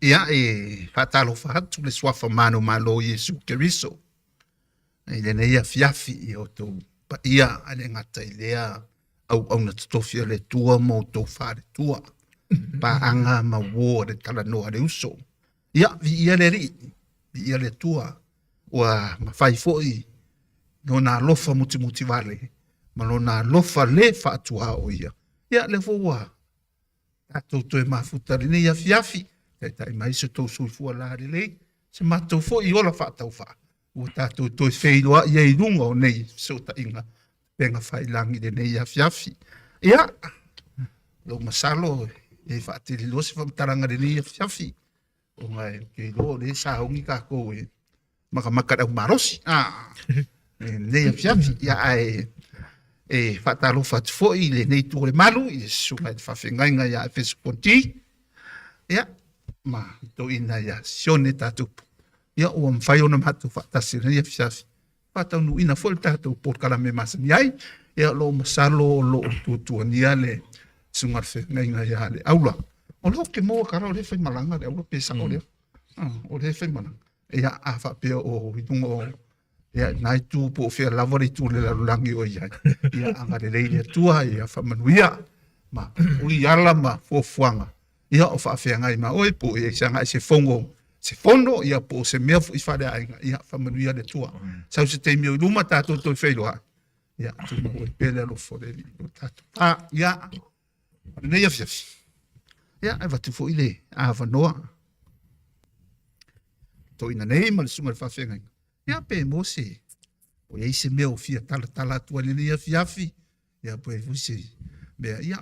Ia, e faatalofa atu le suafa manumalo o Iesu Keriso i lenei afiafi i outou paia, ae le gata i lea auauna totofi a le Atua ma outou faletua, paaga ma uo a le talanoa a le uso. Ia, viia le Alii, viia le Atua, ua mafai foi lona alofa mutimutivale ma lona alofa le faatuaoia. Ia, lea foi ua tatou toe mafuta lenei afiafi, taitai mai so outou soifua lalelei, se matou foi ola faatauvaa, ua tatou toe feiloai ai i luga o nei fesootaiga upega failagi i lenei afiafi. Ia, lou masalo e faatele loa se faamatalaga i lenei afiafi, ona ou te iloa o lea e sauni tatou e makamaka i le au malosi i lenei afiafi. Ia, ae e faatalofa atu foi i lenei itu o le malu i le susuga i le faafeagaiga ia Efeso Fonti, ia, ma le toeaina ia Sione Tatupu. Ia, ua mafai ona matou faatasi i lenei afiafi, faataunuuina foi le tatou polokalame masani ai. Ia, o lo o masalo o lo o tuatuagia le susuga i le feagaiga ia Leaula. O lea ou te maua tala o lea e faimalaga Leaula pe sao lea. O lea e faimalaga. Ia, a faapea o i luga o ia na itu po o fea lava le itu o le lalolagi o i ai, ia agalelei le Atua, ia faamanuia ma ui ala ma fuafuaga ia o faafeagai ma oe, po o i ai se agai se fono, se fono, ia po o se mea foi faaleaiga, ia faamanuia le Atua. Sau se taimi o i luma tatou toe feiloai, ia tumau ai pea le alofa o le Alii i lo tatou va. Ia, o lenei afiafi, ia, e avatu foi le avanoa toeaina nei ma le susuga i le faafeagaiga, ia pe maua se, po o i ai se mea o fia talatala atu ai i lenei afiafi, ia po o i ai foi se mea, ia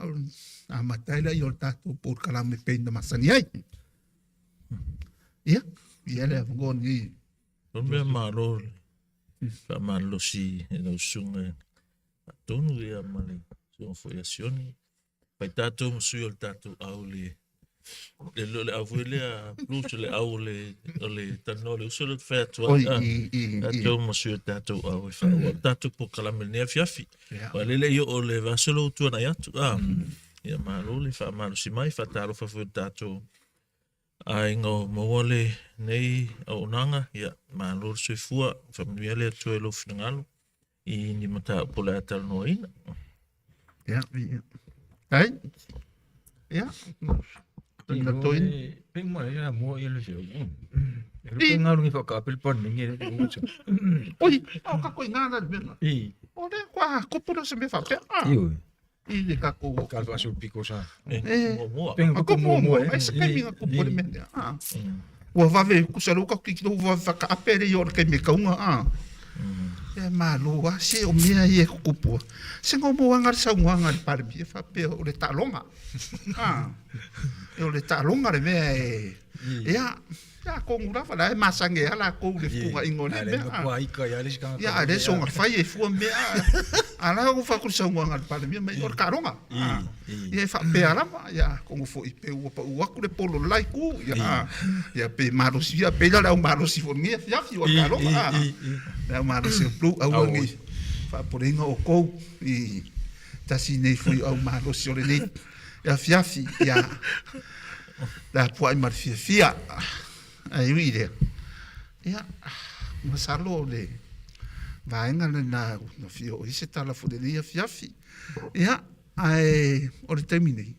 amata ai lea o le tatou polokalame e pei ona masani ai. Ia, ia le avanoa lenei. O le mea malo le faamalolosi i lau susuga Faatonu ia ma le susuga foi ia Sione. Fai tatou ma sui o le tatou au le le le le au foi lea blues le au o le o le talanoa le uso le fai atu ai. Oi, i, i, i. Tatou ma sui o le tatou au e faaauau le tatou polokalame i lenei afiafi. Ia. Aua le le i oo le vaiaso lea ua tuanai atu. Ah. Ia malo le faamalosi mai, faatalofa foi i le tatou aiga o maua lenei auaunaga. Ia malo le soifua, faamanuia le Atua i lou finagalo i ni mataupu o le a talanoaina. Ia, ia. Ai? Ia. Tuna toin. Pe mo ia mo ia le sio. E lu pe ngalu ngi whaka apel pan ngi le ucha. Oi, o ka koi ngā na le mea. I. O le kua kupu se mea whapea. I. I le kako. Ka fa su piko sa. E. Muamua. Penga A kupu kupu muamua. muamua. Ai se kaimi nga kupu le mea lea. Ah. Ua vave kusa lo ka kiki lo vave whakaape le i o le kaimi kaunga. Ah. E malo a se o mea ia e kukupua. Se ngomoanga le saunoaga a le Palemia faapea o le taaloga. Ah. E o le taaloga le mea e ia ia kongu lava la e masage a lakou le fukugaʻiga o lea mea. Matua ika ia le sika. Ia a le soga fai e fua mea. A la o fa ku saunoaga a le Palemia mai o le taaloga. Ia e faapea lava, ia kongu foi pe ua pau atu le polo le la itu, ia ia pe malosi ia pe la le au malosi foi lenei afiafi o le taaloga. Le au malosi o Blue aua nei faapopoleina outou i tasi nei foi au malosi o lenei afiafi, ia lapuai ma le fiafia. Ae ui i lea, ia, masalo o le vaega lena na fia oo i ai se tala foi i lenei afiafi. Ia, ae o le taimi nei,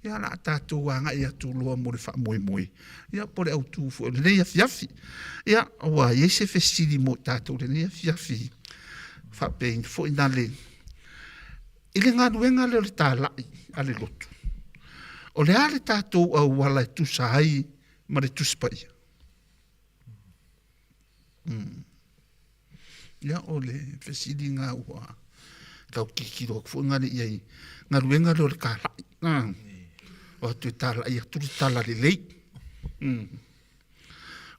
ia o le a tatou agai atu loa mo le faamoemoe, ia po o le autu foi o lenei afiafi. Ia, ua i ai se fesili mo tatou i lenei afiafi faapea foi na le i le galuega lea o le talai a le lotu, o le a le tatou auala e tusa ai ma le Tusi Paia? Ia, o le fesili lena ua tau tilotilo atu foi gale i ai galuega lea o le talai. O atu e talai atu le tala lelei.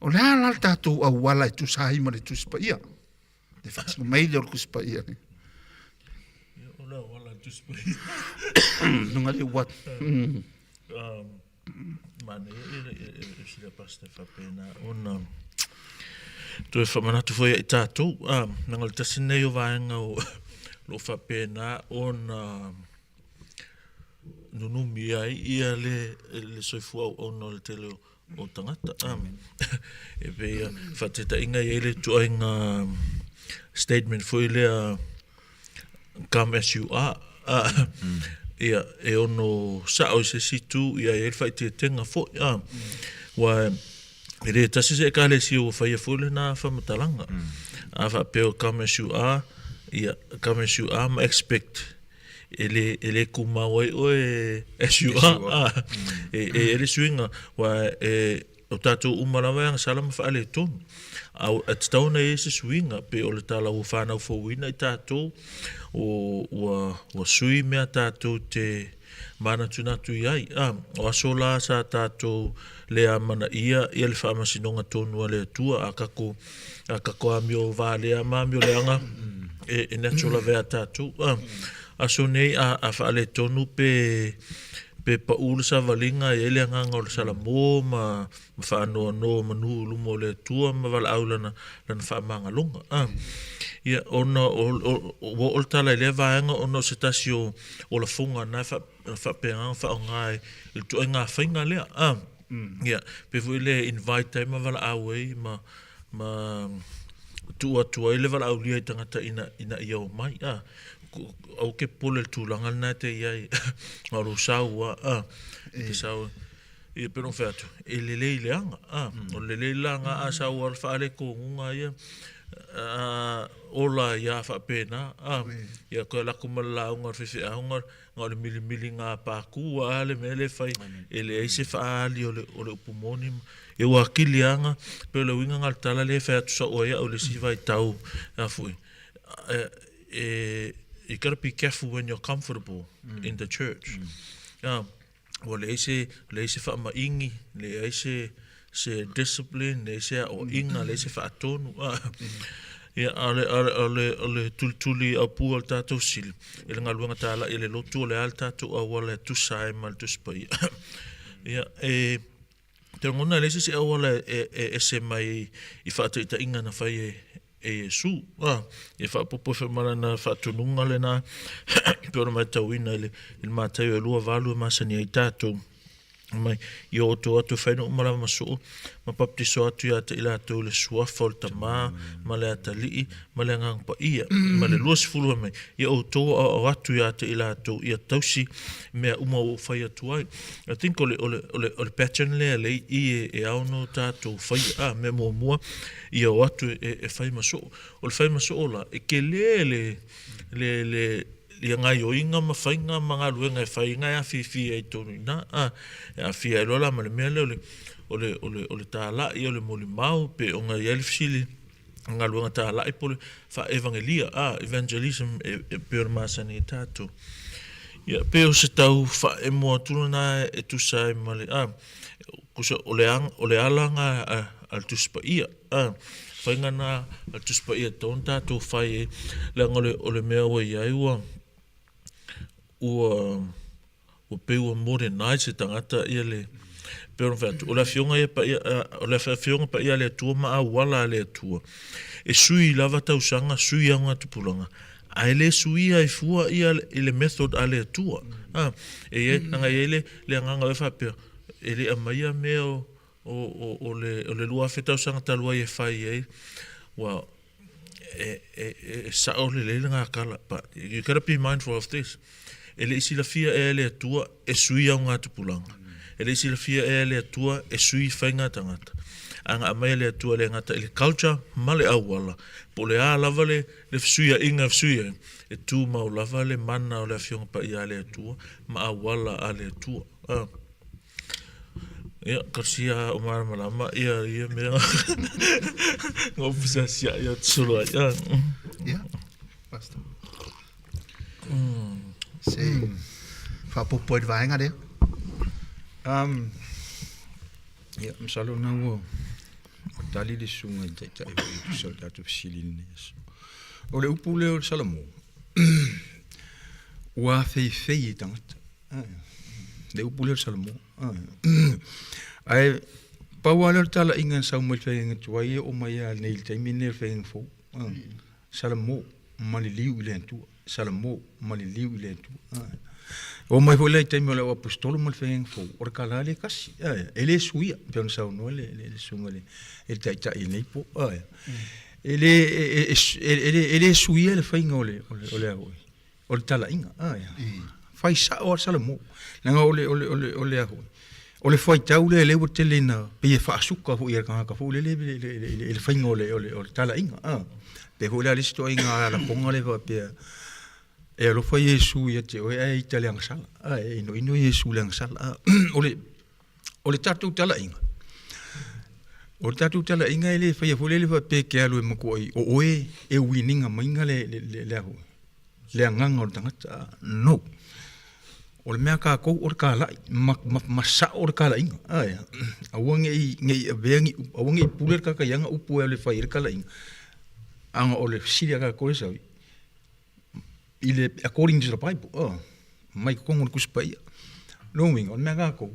O le a la le tatou auala e tusa ai ma le Tusi Paia? Le faasino mai lea o le Tusi Paia nei. O le auala e Tusi Paia. Nunga le ua. Manaia e sila pastor faapena ona toe faamanatu foi ia i tatou. Leaga o le tasi lenei o vaega o lo o faapena ona nunumi ai ia le soifua auauna o le tele o o tagata. E pei a faataitaiga e i ai le ituaiga statement foi lea come as you are. Ia, e ono sao i se isi itu, ia e i ai le faaeteetega foi. Aua e le tasi se Ekalesia ua faia foi lena faamatalaga. A faapea o come as you are, ia, come as you are ma expect e le, e le tumau ai oe as you are. E i ai le suiga, aua e, o tatou uma lava e agasala ma faaletonu. A e tatau ona i ai se suiga, pei o le tala ua fanau fouina i tatou, o, ua, ua sui mea tatou te manatunatu i ai. A, o aso la sa tatou le amanaia ia le faamasinoga tonu a le Atua, a kako, a kako amio valea ma amio leaga, e, e natural lava ia tatou. A, aso nei a, a faaletonu pe, pe pau le savaliga, e i ai le agaga o le salamo ma, ma faanoanoa manu i luma o le Atua ma valaau lana, lana faamagaloga. A, ia, ona o, o, ua oo le tala i lea vaega ona o se tasi o, o lafoga na e faapena ona faaaoga i le ituaiga faiga lea. A, ia, pei foi lea e invite ai ma valaau ai ma, ma tuu atu ai le valaaulia i tagata ina, ina ia omai. A, aua ke popole i le tulaga lena e te i ai, na o lou sau lava, a, e te sau, ia pei ona ou fai atu, e lelei leaga, a, o le lelei la lena a sau lava le faaletonuga ia, a, ola ai lava faapena, a, ia toe alu atu ma le lauga a le faifeau, na o le milimiliga patu lava le mea lea e fai, e leai se faaali o le, o le upu moni. Ia ua atili lava na, pei o le uiga lena o le tala lea e fai atu sao ai au i le isi vaitau, a foi, e, you gotta be careful when you're comfortable in the church. Ua leai se, leai se faamaigi, leai se, se discipline, leai se aoaiga, leai se faatonu. Ia, a o le, a o le, o le tulituli aupu a le tatou sili, i le galuega talai a le lotu, o le a le tatou auala e tusa ai ma le Tusi Paia. Ia, e, te lagona e leai se isi auala e, e ese mai i faataitaiga na fai e, e Iesu. A, ia faaopoopo ifo ma lana faatonuga lena, pei ona matauina i le, i le Mataio e 28 e masani ai tatou. Mai, ia o outou atu e fai uma lava ma soo, ma baptiso atu ia te i latou i le suafa o le Tamā, ma le Atalii, ma le Agaga Paia. Ma le 20 mai, ia outou aoao atu ia te i latou ia tausi mea uma ua ou fai atu ai. I think o le, o le, o le, o le pattern lea lea i i e, e ao ona tatou faia. A, mea muamua, ia o atu e, e, e fai ma soo. O le fai ma soo la, e tele le, le, le, ia gaioiga ma faiga ma galuega e fai ai e afifi ai i totonu i ina. A, e aafia ai loa la ma le mea lea o le, o le, o le, o le talai, o le molimau, pe ona i ai le fesili, galuega talai po o le faaevagelia, a, evangelism e, e pei ona masani ai tatou. Ia, pei o se tau faaemo atu lena e tusa ai ma le, a, tusa o le, o le ala lena a, a le Tusi Paia, a, faiga lena a le Tusi Paia e tatau ona tatou fai ai, leaga o le, o le mea ua i ai ua, ua, ua pei ua modernize le tagata ia le, pei ona fai atu, o le Afioga ia Paia, o le Afioga Paia a le Atua ma auala a le Atua, e sui lava tausaga, sui augatupulaga, ae le suia ai fua ia i le method a le Atua. A, e i ai, leaga e i ai le, le agaga e faapea, e le aumaia mea o, o, o, o le, o le 2000 tausaga talu ai e fai ai, ua, e, e, e sao lelei lena tala, but you gotta be mindful of this. E le i silafia ea e le Atua e sui augatupulaga. E le i silafia ea e le Atua e sui faiga tagata. A na aumai e le Atua e le gata i le culture ma le auala, po o le a lava le, le fesuiaiga e fesui ai, e tumau lava le mana o le Afioga Paia a le Atua ma auala a le Atua. A. Ia, talosia o malamalama ia ia mea na ou feseaseai atu solo ai. Ah. Ia, Pastor. Se faaopoopo ai le vaega lea. Ia, masalo na ua tali le susuga i le Taitai foi e tusa o le tatou fesili i lenei aso. O le upu lea o le Salamo, ua afeifei e tagata. Le upu lea o le Salamo. Ae pau lava lea o le talaiga na sau mai le faiga tuai e oo mai lava nei i le taimi lenei o le faiga fou. Salamo. ma liliu i le Atua. Salamo ma liliu i le Atua. Oo mai foi la i taimi o le au aposetolo ma le faiga fou, o le kala lea e tasi. E le suia, pei ona saunoa le le susuga i le taitai i lenei po. E le e le suia le faiga o le o le o le o le talaiga. Fai sao a Salamo. Leaga o le o le o le o le o le faitau lea lea ua tele ina pei e faasuka foi e le tagata foi lele i le faiga o le o le o le talaiga. Pei foi la le isi ituaiga lafoga lea faapea e alofa Iesu ia te oe ae ita i le agasala. E inoino Iesu i le agasala. O le o le tatou talaiga, o le tatou talaiga e le faia foi lele faapea e te alu e matuai o oe e win ina maiga le le le le le agaga o le tagata. No. O le mea a tatou o le talai ma, ma, ma sao le talaiga. Ae, aua ne i, ne i avea ni, aua ne i pule le tagata i ana upu e alu e fai ai le talaiga. Ana o le fesili a tatou e sau, i le according to the Bible, oh, mai totonu o le Tusi Paia. Lona uiga, o le mea a tatou,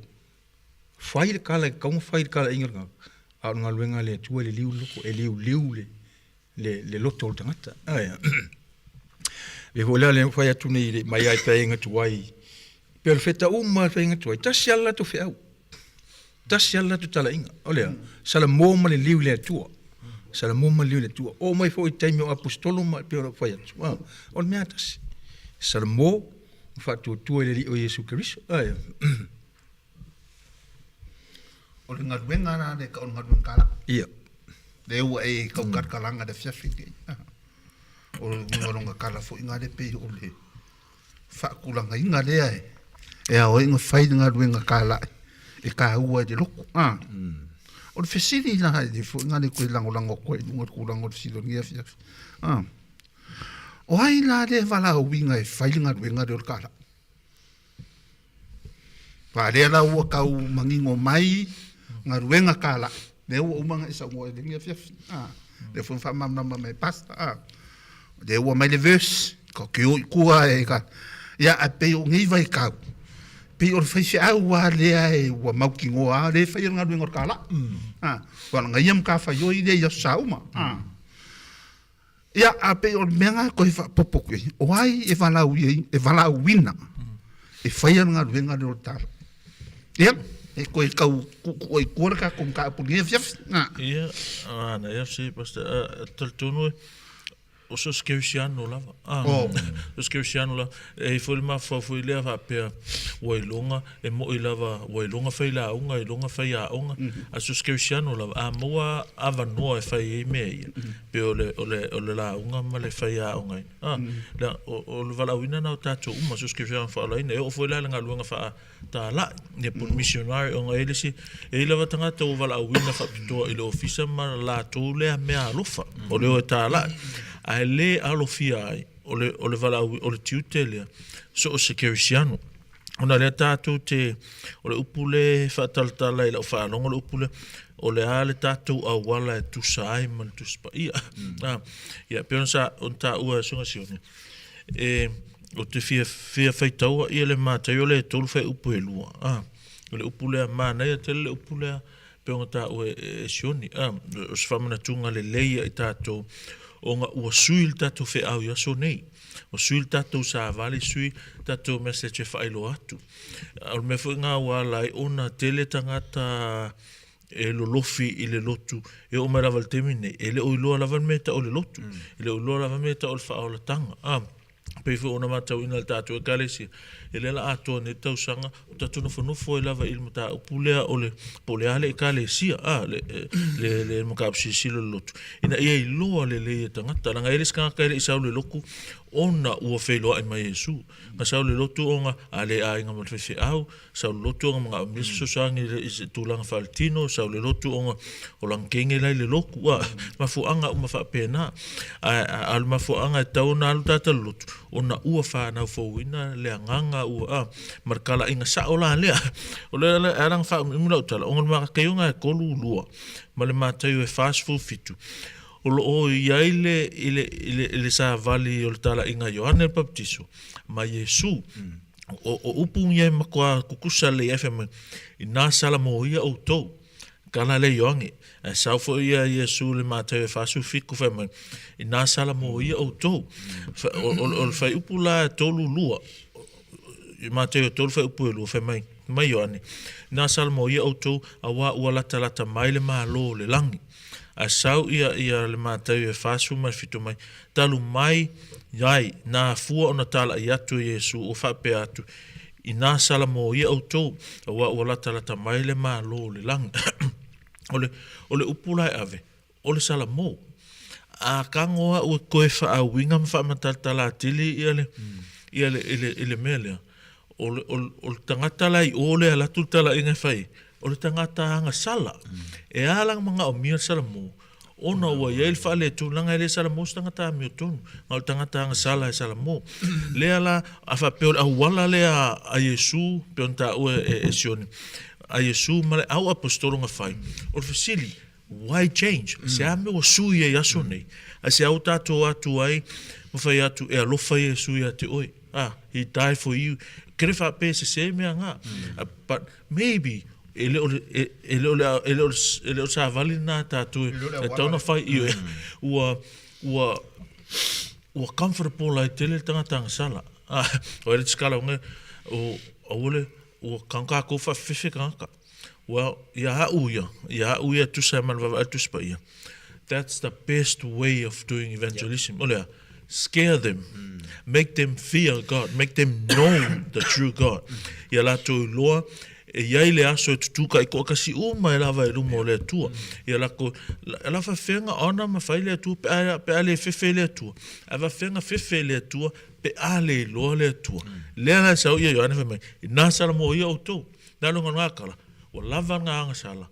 fai le tala e tatau ona fai i le talaiga o le tagata, a o le galuega a le Atua e liliu le loto, e liuliu le, le, le loto o le tagata. Ae, e foi la le fai atu nei mai ai faiga tuai, pe o le feta uma le faiga tuai, tasi lava le latou feau. Tasi lava le latou talaiga. O lea, Salamo ma le liu i le Atua. Salamo ma le liu i le Atua. Oo mai foi i taimi o Aposetolo ma pei ona fai atu. Ah, o le mea tasi. Salamo ma faatuatua i le Alii o Iesu Keriso. Ae. O le galuega la le ka o le galuega kala. Ia. Le ua e kau kalkalanga le fiafi nei. O le uiga o longa kala foi ngā le pei o le faatulagaina lea e e ao ai ona fai le galuega kālaʻi e kāua i le lotu. A. O le fesili la e le foi na le toe lagolago atu ai i luga o le tulaga o le fesili o lenei afiafi. A. O ai la le valaauina e fai le galuega lea o le kālaʻi? Aua lea la ua tau manino mai galuega kālaʻi, lea ua uma ona e saunoa i lenei afiafi. A. Lea foi na faamalamalama mai e Pastor. A. Lea ua aumai le verse, tatou te o i tua e ka... Ia, ae pei o nei vaitau, pei o le faifeau lava lea e ua mautinoa lava lea e faia le galuega o le kālaʻi. A, aua o lana ia matafaioi lea i Aso Sa uma. A. Ia, a pei o le mea lena e toe faaopoopo atu i ai, o ai e e valaauina e faia le galuega lea o le tālaʻi? Ia, e toe tau tuutuu ai i tua le tatou mataupu i lenei afiafi. Ia, manaia se Pastor. Talitonu o so o se kerisiano lava. Oh. So se kerisiano lava. E i ai foi le mafaufau foi lea faapea ua iloga, e moi lava ua iloga fai lauga, iloga fai aoga. A so o se kerisiano lava, a maua avanoa e fai ai mea ia, pei o le, o le, o le lauga ma le fai aogaina. Ah, la, o, o le valaauina lena o tatou uma, so o se kerisiano faaolaina. E oo foi la i le galuega faa talai, ia po o le missionary ona e i ai le isi, e i ai lava tagata ua valaauina faapitoa i le ofisa ma latou lea mea alofa, o le o e talai, ae le alofia ai o le, o le valaau, o le tiute lea, so o se kerisiano. Ona lea tatou te, o le upu lea e faatalatala i lau faalogo, o le upu lea, o le a le tatou auala e tusa ai ma le Tusi Paia. Mm. Ia, pei ona sa, ona taua e Susuga Sione, E, ou te fia, fia faitaua ia le Mataio lea e tolu fuaiupu e lua. A, o le upu lea, manaia tele le upu lea, pei ona taua e, e Sioni. A, o se faamanatuga lelei ia i tatou, ona ua sui le tatou feau i aso nei. Ua sui le tatou savali, sui le tatou message e faailoa atu. O le mea foi lena ua ala ai ona tele tagata e lolofi i le lotu e oo mai lava i le taimi lenei, e le o iloa lava le mea e tau o le lotu, e le o iloa lava le mea e tau o le faaolataga. A, pei foi ona matauina e le tatou Ekalesia, e le la atoa nei tausaga, o tatou nofonofo ai lava i le mataupu lea o le, po o le a le Ekalesia, a, le, le, le mataupu silasila o le lotu, ina ia iloa lelei e tagata. Leaga e i ai le isi tagata e le i sau i le lotu ona ua feiloai mai e Iesu. Na sau i le lotu ona a le aiga ma le faifeau, Sau le lotu ona manaomia se fesoasoani i se tulaga faaletino, sau le lotu ona o lana teine la i le lotu, a mafuaaga uma faapena. Ae a o le mafuaaga e tatau ona alu tagata i le lotu, ona ua fanau fouina le agaga ua, a, ma le talaiga sao la lea. O le ala e ala ona faaumiumi lau tala, ona o le Mataio e 32 ma le Mataio e 47, o lo o i ai le, i le, i le, i le savali o le talaiga a Ioane le Papatiso ma Iesu. O, o upu ia e matua tutusa lelei ai, fai mai, inā salamoia outou, Kala le Ioane, ae sau foi ia Iesu i le Mataio e 47 fai mai, Inā sala moia outou. O le fuaiupu la e 32, i Mataio 3 fuaiupu e 2 fai mai, mai Ioane, Inā sala moia outou, auā ua latalata mai le Malo o le lagi. Ae sau ia ia le Mataio e 47 mai, talu mai ai na afua ona talaʻi atu e Iesu ua faapea atu, Inā sala moia outou, auā ua latalata mai le Malo o le lagi. O le, o le upu la e ave, o le salamo. A tago au e toe faauiga ma faamatalatala atili ia le, ia le, i le, i le mea lea, o le, o le, o le tagata la i o lea e alu atu le talaiga e fai ai, o le tagata agasala. E ala ona manaomia le salamo, ona ua i ai le faaletonu, leaga e le salamo se tagata amiotonu, na o le tagata agasala e salamo. Lea la, a faapea o le auala lea a Iesu, pei ona taua e Sione, a Iesu ma le au aposetolo na fai, o le fesili, why change? Se a mea ua sui ai i aso nei? A se a ua tatou o atu ai ma fai atu e alofa Iesu ia te oe? Ah, he died for you. Kere faapea e sese mea nga. But maybe e le o le e le o le e le o e le o savali lena a tatou e tatau ona fai ioe. Ua ua ua comfortable ai tele le tagata agasala. Ah, o ai le tisikala o o aua le ua tago tatou faafefefe tagata. Well, ia au ia, ia au ia tusa ma le vaavaai Tusi Paia. That's the best way of doing evangelism. O lea, scare them, make them fear God, make them know the true God. Ia latou iloa e i ai le aso e tutukaʻi toʻatasi uma e lava i luma o le Atua. Ia latou, la faafefea ona mafai le Atua pe a, pe a le fefe le Atua. Ae faafefea fefe le Atua pe a le iloa le Atua. Lea la e sau ia Ioane fai mai, ina salamoia outou. Na luga o lena tala, ua lava lena agasala,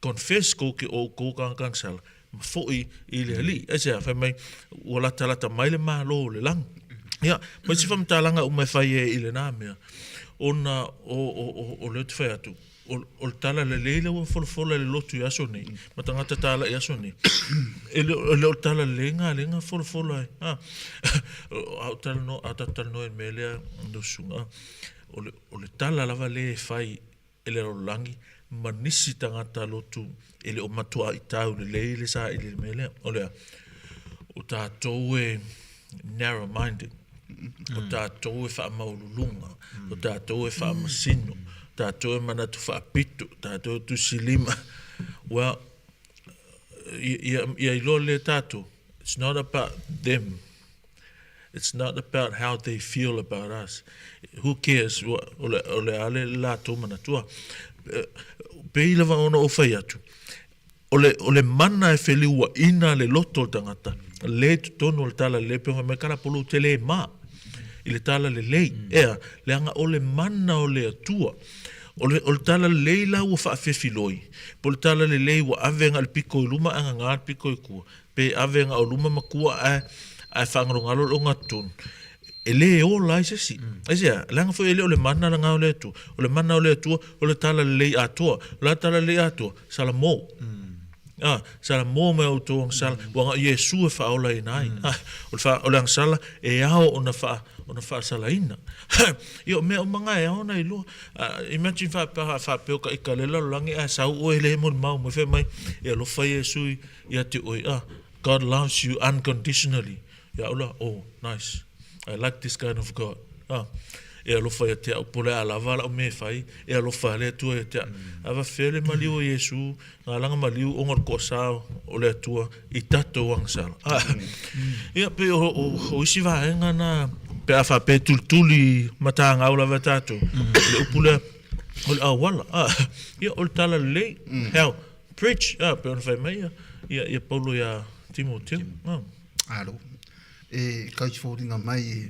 confess kou ke oukou ka agasala, ma foi i le Alii. Aisea? Fai mai, ua latalata mai le Malo o le lagi. Ia, ma isi faamatalaga uma e fai ai i lena mea, ona o, o, o, o lea ou te fai atu, o, o le tala lelei lea ua folafola i le lotu i aso nei, ma tagata talai i aso nei, e le, e le o le tala lelei lena lea na folafola ai. A, a ou talanoa, a tatou talanoa i le mea lea, lau susuga, o le, O le tala lava lea e fai e le lalolagi ma nisi tagata lotu e le o matuaitau lelei le saili i le mea lea, o le a? O tatou e narrow minded, o tatou e faamaualuluga, o tatou e faamasino, o tatou e manatu faapito, o tatou e tusilima. Well, ia, ia iloa lea tatou, it's not about them. It's not about how they feel about us. Who cares o le, o le a le latou manatua. Pei lava ona ou fai atu, o le, o le mana e feliuaina le loto o le tagata, le i totonu o le tala lelei, pei ona fai mai Kalapolo ou te le ma i le tala lelei. Ea, leaga o le mana o le Atua. O le, o le tala lelei la ua faafefiloi, po o le tala lelei ua ave agai le pito i luma ae gaga le pito i tua. Pe ave na o luma ma tua ae, ae faagalogalo le ogatotonu, e lē ola ai se isi. Aisea? Leaga foi e le o le mana lena o le Atua. O le mana o le Atua, o le talalelei atoa. O le a talalelei atoa? Salamo. A, salamo mai outou agasala, ua na o Iesu e faaolaina ai. A, o le o le agasala e ao ona ona faasalaina. Ia o mea uma na e ao ona iloa. Imagine faapea, faapea o taita le lalolagi ae sau oe e le molimau mai fai mai, e alofa Iesu i, ia te oe, ah, God loves you unconditionally. Ia au la, oh, nice. I like this kind of God. Ah, e alofa ia te au, po o le a lava lau mea e fai, e alofa le Atua ia te au. A faafefea le maliu o Iesu, ngā langa maliu ona o le toasā o le Atua i tatou agasala. Ah, ia, pei o, o, o isi vaega na, pe a faapea e tulituli matagau lava e tatou, le upu lea, o le auala. Ah, ia, o le tala lelei, how? Preach, ah, pei ona fai mai ia, ia, ia Paulo iā Timoteo. Ah. Alo. E kai foliga mai e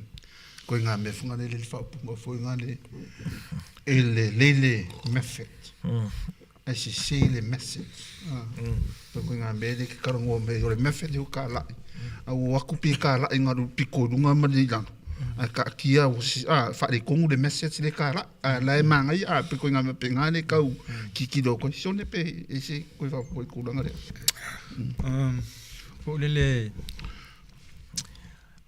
koe ngā mea whanga lele le whaopunga foi ngā le e le lele method. Ai se se le message. Ah. Koe koe ngā mea le ke karangoa mai o le method e o ka lai. A o aku pi ka lai ngā ru piko i runga ma le ilanga. A ka kia o si, ah, wharekongu le message le ka lai. A la e māngai a pe koe ngā mea pe ngā le kau kikilo koe sione pe e se koe whapoi kūranga rea. Foi lele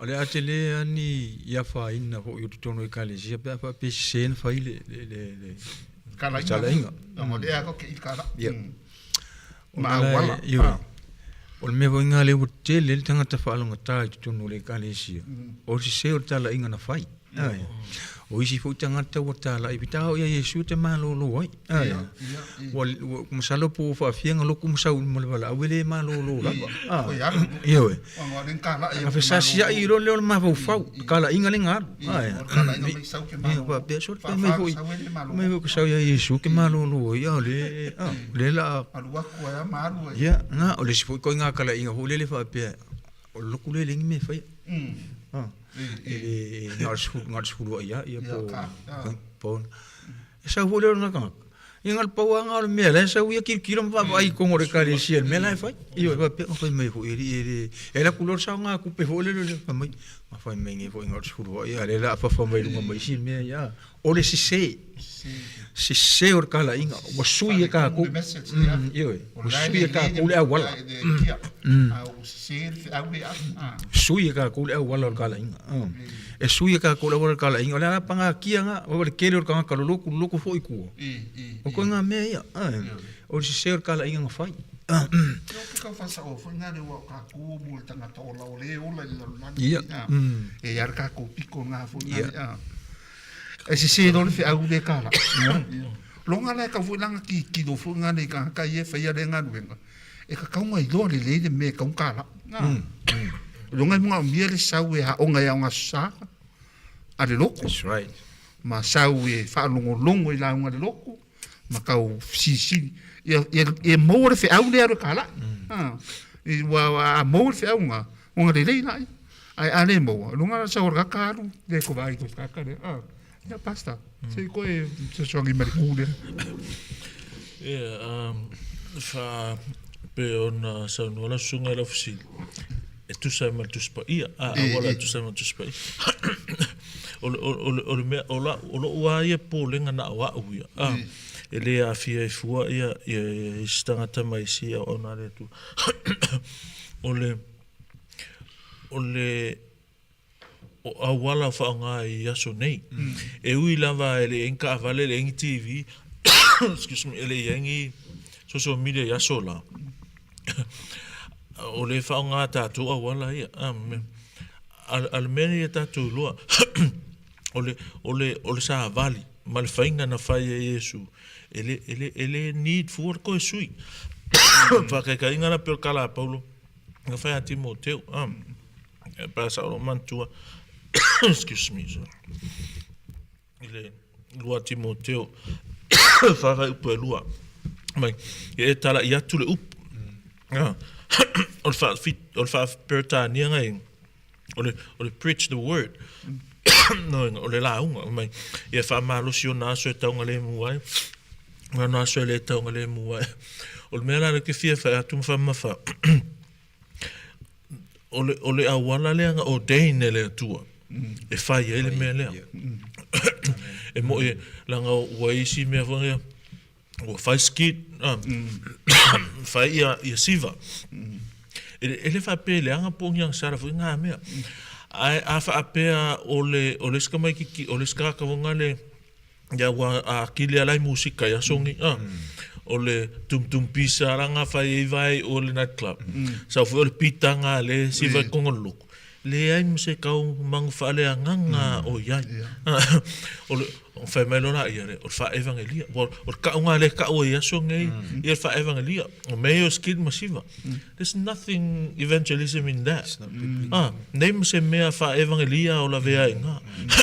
o le a tele a ni i afaina foi o totonu o ekalesia pe a faapea e sese na fai le Kalaiga. Kalaiga. Mo le a ko ke i kala. Ia. Ma auala. Ioe. O le mea foi lena lea ua tele ai le tagata faalogata i totonu o le Ekalesia, o le sese o le talaiga na fai. Ioe. O isi foi tagata ua talai, pita oo ia Iesu e te malolo ai. Ioe. Ua, ua, masalo po ua faafia na lotu ma sau ma le valaau e le malolo lava. Ioe. Na fesasiai loa lea o le mafaufau, talaiga lea na alu. Ioe. Faapea, sole fai mai foi, mai foi ke sau ia Iesu ke malolo ai, a o le, a, le la a. Alu atu ai ma alu ai. Ia, na, o le isi foi ituaiga talaiga foi lele faapea, o le lotu lea e leai ni mea e faia. E le, na o le sefulu, na o le sefulu ai lava, ia po, po. E sau foi lea o lena tagata, ia na o le pau lava lena o le mea la e sau ia tilotilo ma vaavaai i totonu o le ekalesia i le mea la e fai. Ioe, faapea, na fai mai foi e alii e le, e alu atu loa le saogatupe foi lele, fai mai, na fai mai nei foi na o le sefulu ai, a o lea o le a fafa mai luga ma isi mea ia. O le sese, sese o le talaiga, ua sui e tatou, ioe, ua sui e tatou le auala. Sui e tatou le auala o le talaiga. E sui e tatou le auala o le talaiga, o le ala pagatia lena, o le tele o le tagata lolotu, lolotu foi i tua. O ituaiga mea ia, o le sese o le talaiga na fai. Ia o ke kau faasaoa foi na lea ua o tatou mo le tagata ola o le ola i le lalolagi. E i ai le tatou piko na foi na. E sese loa le feau le kala. Loga la e kau foi langa tilotilo foi nga nei tagata ia e faia lea galuega, e tatau ona iloa lelei le mea e tatau ona talai. Loga e manaomia le sau e aoga i aoga Aso Sa a le lotu. That's right. Ma sau e faalogologo i lauga a le lotu ma tau fesilisili ia, ia, ia maua le feau lea alu e talai. Mm. Ua a maua le feau nga, ona lelei lai. Ae a le maua, lunga la sau o le kaka alu, le ko vai ko kaka le. Ah, ia pastor, se ko e se soangi ma le ku lea. Ia, fa pe ona saunoa lau susuga i lau fesili, e tusa ai ma le Tusi Paia, a auala e tusa ai ma le Tusi Paia. O le, o le, o le mea, o lau, o lou lava ia popolega na o au ia, a, e le aafia ai fua ia, ia, ia isi tagata ma isi auauna a le Atua. O le, o le, o auala o faaaoga i aso nei. E ui lava e leai ni taavale, e leai ni TV, excuse me, e leai ni social media i aso la, o lea e faaaoga tatou auala ia. A le mea ia tatou iloa, o le, o le, o le savali ma le faiga na fai e Iesu, e le, e le, e le need fua le toe sui. Faataitaiga la pei o le tala a Paulo na fai ia Timoteo, Pe a sao lou manatua, excuse me, sorry. I le 2 Timoteo, whāwhai upu e lua. Mai, e e tala i atu le upu. Mm. O le wha, o le wha Peretania ngai, o le, o le preach the word. Mm. No, o le launga, mai, ia wha malosi o nā aso e taunga le mu ai. Ngā nā aso e le taunga le mu ai. O le mea la le ke fia whai atu ma wha mawha. O le, o le auala lea na ordain e le Atua e fai ai le mea lea. E mo'i, leaga ua isi mea foi lea, ua fai skit, fai ia, ia siva. E, e le faapea e leaga po o ni agasala foi ngā mea. Ae a faapea o le, o le isi tamaititi, o le isi tagata foi lea, Ia ua akili ala i musika i aso nei a. O le tum tum pisa ala nga fai ei vai o le night club. Sau foi o le pita nga le si vai kongo le loko. Leai ma se kau mangu faaleagaga o i ai. O le fai mai loa laia le o le faaevangelia. Ua o le kauga lea e kau ai i aso nei ia le faaevangelia. O mea ia o skid ma siva. There's nothing evangelism in that. Ah, nei ma se mea faaevangelia o lavea ai ina.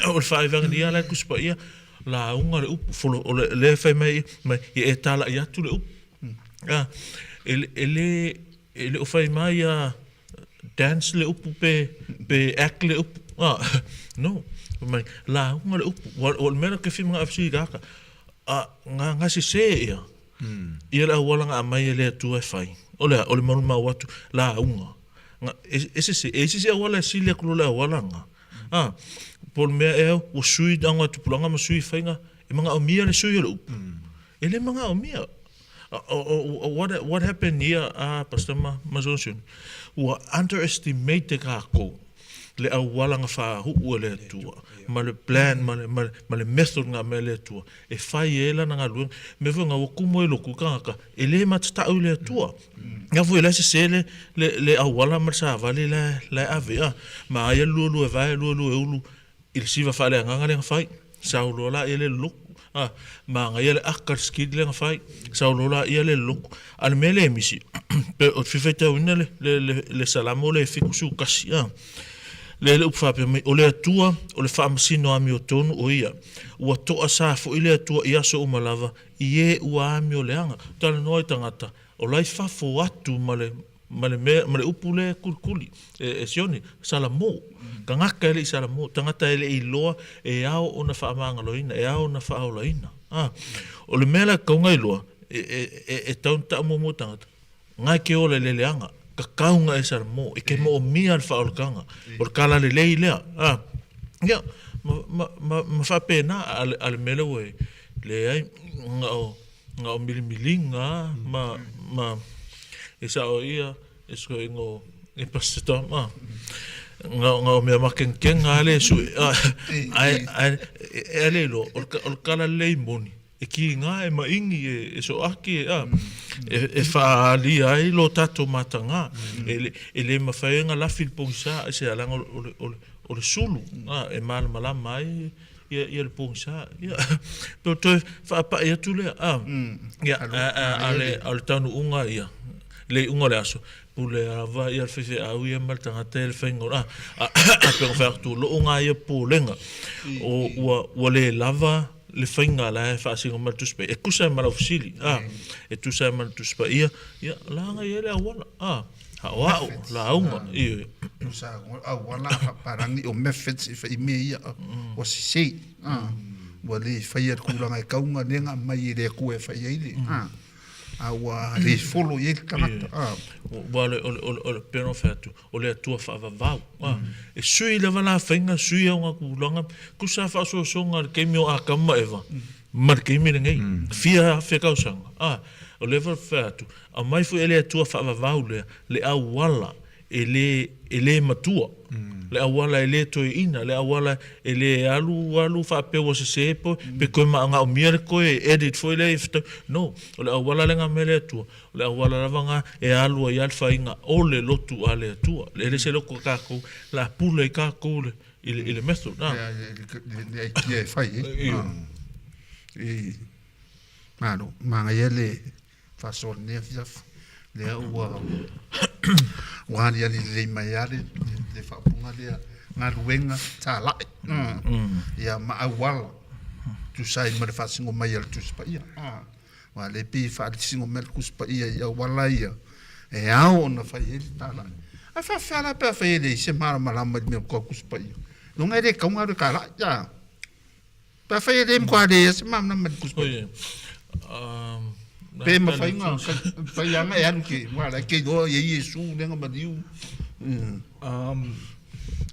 O le faaevangelia la e Tusi Paia, lauga le upu, folo, o le, lea e fai mai, mai, ia e tala'i atu le upu. Ah, e, e le, e le o fai mai ia dance le upu pe, pe act le upu. Ah, no. Fai mai, lauga le upu. Ua, o le mea lea ou te fia manao e fesili i le a, nga, nga sese ia. Ia le auala na aumai e le Atua e fai, o le a? O le maumau atu, lauga. Na, e, e sese, e isi se auala e sili atu lo le auala na. A, po o le mea ea, ua sui auga tupulaga ma sui faiga, e manaomia le sui o le upu. E le manaomia. What, what happened here, a Pastor ma, ma Johnson? Ua underestimate e kākou. le auala na faauu e le Atua ma le plan ma le, ma le, ma le method na aumai e le Atua e fai ai lana galuega. Mea foi na ua tumu ai lotu tagata e le matatau i le Atua. Ia foi la e sese le, le, le auala ma le savali la, la e ave a. Ma aia le luelue vae, luelue ulu i le siva faaleagaga lea na fai. Sau loa laia le lotu. A, manaia le aka le skid lea na fai. Sau loa laia le lotu. A o le mea lea e misi, pe o te fia faitauina le, le, le, le Salamo lea e 71, a. Lea le upu faapea mai, o le Atua o le faamasino amiotonu o ia. Ua toasa foi le Atua i aso uma lava, i e ua amioleaga. Talanoa i tagata, o la i fafo atu ma le, ma le mea, ma le upu lea e kulikuli, e, e Sione, Salamo. Tagata e le i Salamo, tagata e le i iloa e ao ona faamagaloina, e ao ona faaolaina. A, o le mea la e tatau ona iloa, e, e, e, e tatau ona tau muamua tagata, Ngae ke ola i le leaga, kakau nga e Salamo, e ke moomia le faaolataga, o le tala lelei lea. A, ia, ma, ma, ma, ma faapena, a, a le mea lea ua i ai, leai, na o, na o milimiliga ma, ma, e sao ia, e soiga o, e Pastor Tom, a, na, na o mea makenkega a le sue, a, ae, ae, e a le iloa, o le, o le tala lelei moni, E kīnga, e maʻiņi, e soʻaki, a, e faaalia ai lo tatou matagā. E le mafai ona lafi le pogisa aisea leaga o le sulu, a, e malamalama ai ia le pogisa. Ia, pe o toe faapaʻi atu lea, a, ia, a o le taunuuga ia, le iuga o le aso, pule lava ia le faifeau ia ma le tagata ia le faiga o le, a, a pei ona fai atu, o lou lena ia popolega, o ua le lava le faiga la e faasino mai le Tusi Paia, e tusa ai ma lau fesili, a, e tusa ai ma le Tusi Paia, ia, la na i ai le auala, a, aoao, lauga, ioe. Tusa auala a faapalangi o methods e fai mea ia ua sese, a, ua le faia le tulaga e tau ona lea na aumai e le Atua e fai ai le, a, a ua le follow i ai le tagata, a. Ua o le, o le, o le, o le, pei ona fai atu, o le Atua faavavau. A, e sui lava la faiga, sui au tulaga, tusa faasoasoga i le taimi o Atamu ma Eva, ma le taimi lenei, fia afe tausaga. A, o lea foi fai atu, aumai foi e le Atua faavavau lea, le auala e le, e le matua, le auala e le toeaina, le auala e le alu alu faapea ua sese pe, pe toe maogaomia le toe edit foi lea i fetau. No, o le auala lea na aumai e le Atua, O le auala lava na e alu ai lava le faiga o le lotu a le Atua. E le se lotu a tatou, la pule ai tatou le, i le, i le method. Ah. Le aikia e fai ai. I, malo, manaia le faasoa lenei afiafi. Lea ua, ua aliali lelei mai lava le, le faaupuga lea, galuega talai. Ia ma auala, tusa ai ma le faasino mai a le Tusi Paia. Aua le pei e faalisigo mai le Tusi Paia i auala ia e ao ona fai ai le talai. Ae faafefea la pe afai e leai se malamalama i le mea o tua Tusi Paia? Loga e le tatau ona alu e talai, a? Pe afai e le matua leai se malamalama i le Tusi Paia. Pe mafai ona fai lava e alu ke, aua la e ke iloa e i ai Iesu lea na maliu.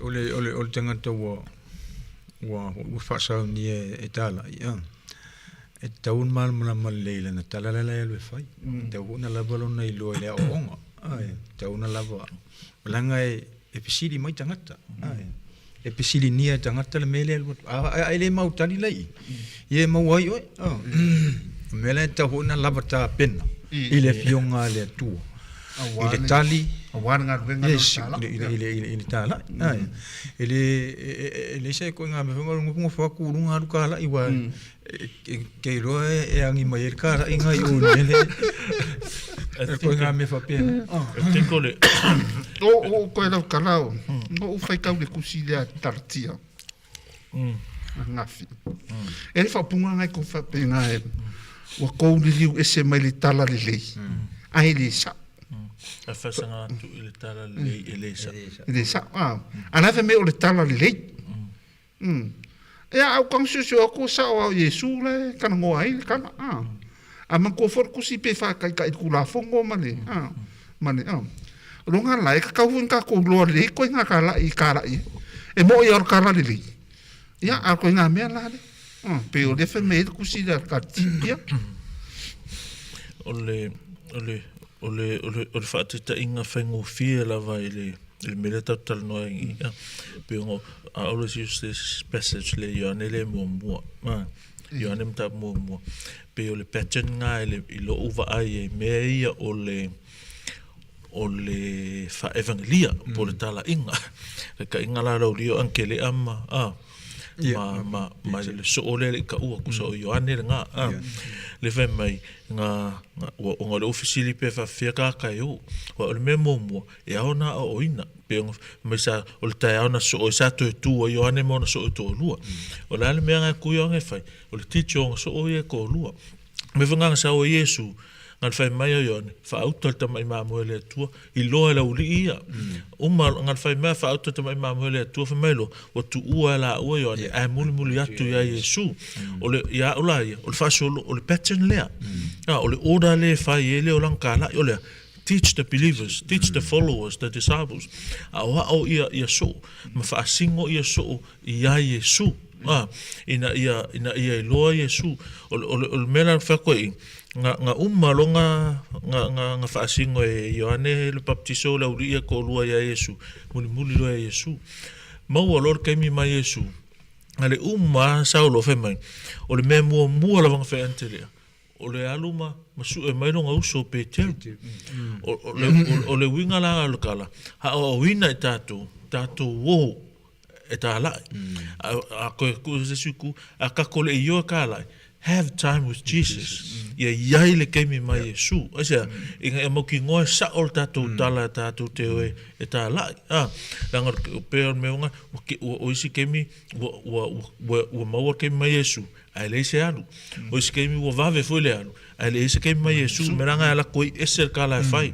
O le, o le, o le tagata ua, ua, ua faasaunia e talai, a. E tatau ona malamalama lelei i lana tala lea la e alu e fai. E tatau foi ona lava lona iloa i le aoaoga. E tatau ona lava, leaga e fesili mai tagata. E fesiligia e tagata le mea lea e alu atu. A e le mautali la i i, ia e maua ai oe. O le mea lea e tatau foi ona lava tapena i le Afioga a le Atua. I le tali. Aua le galuega lea o le talai. I le talai. E leai se ituaiga mea foi lea o le nofonofo atu i luga alu talai aua Ke iloa e agi mai ai le kalaiga i o i le mea lea. E koe ngā mea faapena. E te kore. O, o, koe lau tala o. No u whaitau le kusi lea taratia. Ngafi. E le whaupunga ngai ko whapenga e. Ua kou liliu ese mai le tala lelei. Ai le sa. A whasanga atu i le tala lelei e le sa. E le sa. Ah. Ana fe me o le tala lelei. Umm. Ea, au kang siosio aku sao a o Iesu la e kanagoa ai le kala, a. A manatua foi le tusi pe faakaikai i le Tulafono ma le, a, ma le, a. O lona la, e kakau foi ni tatou iloa lelei koe ngā kalaʻi i kalaʻi ai. E moʻi a o le kala lelei, ia, a o koe ngā mea la lea. A, pei o lea fai mai ai le tusi lea a le Kaliti, ia. O le, o le, o le, o le, o le faataitaiga faigofie lava i le. I le mea lea tatou te talanoa ai, pei ona I always use this passage le Ioane lea muamua, Ioane mataupu muamua, pei o le pattern lena i le, i lou vaai ai i mea ia o le, o le faaevagelia po o le talaiga. Taitaiga la Laulia o Akelea ma, a, ma, ma, ma le soo lea e le i taua, tusa o Ioane lena, a. Lea fai mai, na, na, ua, ona o lea ua fesili pe faapefea tagata e o. Aua o le mea muamua, e ao ona aoaoina, pei ona fai mai sa, o le taeao na soo ai sa toe tu ai Ioane ma ona soo e toalua. O le a le mea na e tu Ioane e fai? O le teach o ona soo ia e toalua. O le mea foi lena na sau ai Iesu, na le fai mai o Ioane, faauta le tamai mamoe a le Atua, iloa e le aualii ia. Uma na le fai mai a faauta le tamai mamoe a le Atua, fai mai loa, ua tuua e laua Ioane, ae mulimuli atu ia Iesu. O le, ia au la ia, o le faasolo, o le pattern lea. A, o le order lea e fai ai le olaga talai, o le a? Teach the believers, teach the followers, the disciples. Aoao ia, ia soo, ma faasino ia soo iā Iesu, a, ina ia, ina ia iloa Iesu. O le, o le, o le mea la na fai atu ai i, na, na uma loa na, na, na, na faasino e Ioane le Baptiso le aualii ia e toalua iā Iesu, mulimuli loa ia Iesu. Maua loa le taimi mai Iesu, na le uma lava sau loa fai mai, o le mea muamua lava na fai e Anitelea, o le alu ma, ma sue mai lona uso o Peteru. O, o, le, o, o le uiga la o le tala, aoaoina i tatou, tatou o e talai. A, a koe ku se isi ku, a tatou le i o e talai, have time with Jesus. Ia iai le taimi ma Iesu. Aisea, ina ia mautinoa e sao le tatou tala e tatou te o e, e talai. A, leaga o pei o le mea ona, ua, ua, o isi taimi, ua, ua, ua, ua maua le taimi ma Iesu, ae leai se alu. O isi taimi ua vave foi le alu, ae leai se taimi mai Iesu. Mea la na e alu atu ai, ese le tala e fai.